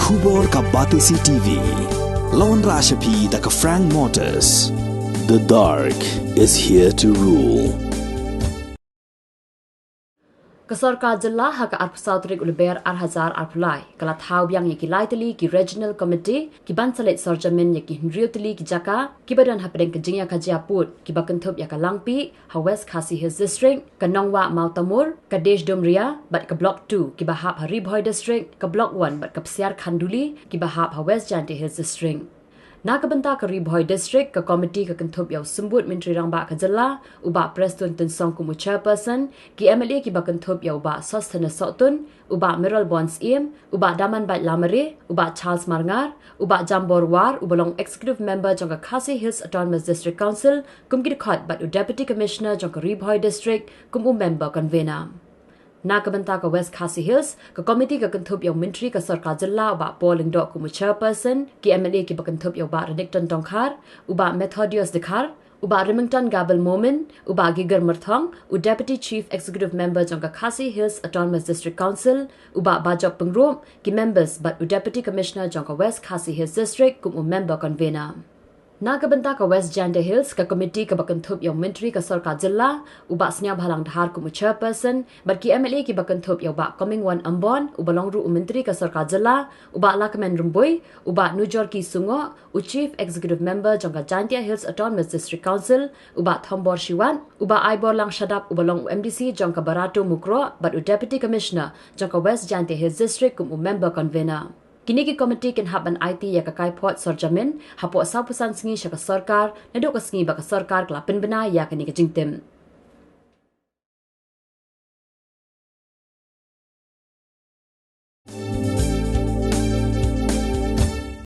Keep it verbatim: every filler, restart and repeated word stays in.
Khubor ka Batesi T V. Lawan Rashapi da ka Frank Motors. The dark is here to rule. Ka sorkar jylla ha ka arphew saw tarik u Lber ar hajar arphew lai ka la thaw biang ïa ki lai tylli ki Regional Committee ki ban sa leit sor jamin ïa ki hynriew tylli ki jaka kiba don hapdeng ka jingïakajia pud kiba kynthup ïa ka Langpih ha West Khasi Hills District, ka Nongwah Mawtamur, ka Desh Dumria bad ka Block two kiba hap ha Ri Bhoi District, ka Block one bad ka Psiar Khanduli kiba hap ha West Jaintia Hills District. Na ka bynta ka Ri Bhoi District, ka komiti ka kynthup ïa u Symbud Myntri Rangbah ka jylla, u Bah Prestone Tynsong kum u chairperson, ki M L A kiba kynthup ïa u Bah Sosthenes Sohtun, u Bah Mayralborn Syiem, u Bah Damanbait Lamare, u Bah Charles Marngar, u Bah Jambor War uba long executive member jong ka Khasi Hills Autonomous District Council kum ki dkhot bad u Deputy Commissioner jong ka Ri Bhoi District kum u member convener. Na ka bynta ka West Khasi Hills, ka komiti ka kynthup ïa u Myntri ka sorkar jylla u Bah Paul Lyngdoh kum u chairperson, ki M L A kiba kynthup ïa u Bah Renikton Tongkhar, u Bah Methodius Dkhar, u Bah Remington Gabel Momin, u Bah Giger Myrthong, u Deputy Chief Executive Member jong ka Khasi Hills Autonomous District Council, u Bah Bajop Pyngrope, ki members bad u Deputy Commissioner jong ka West Khasi Hills District kum u member convener. Na ka bynta ka West Jaintia Hills, ka komiti kaba kynthup ïa u Myntri ka sorkar jylla u Bah Sniawbhalang Dhar kum u chairperson bad ki M L A kiba kynthup ïa u Bah Comingone Ymbon uba long ruh u Myntri ka sorkar jylla, u Bah Lahkmen Rymbui, u Bah Nujorki Sungoh, u Chief Executive Member jong ka Jaintia Hills Autonomous District Council, u Bah Thombor Shiwat, u Bah Aiborlang Shadap uba long u M D C jong ka Barato Mukroh bad u Deputy Commissioner jong ka West Jaintia Hills District kum u member convener. Kine ki komiti kin hap ban aiti ïa ka kaiphod sor jamin hapoh sawphew san sngi sha ka sorkar naduh ka sngi ba ka sorkar ka la pynbna ïa kane ka jingtim.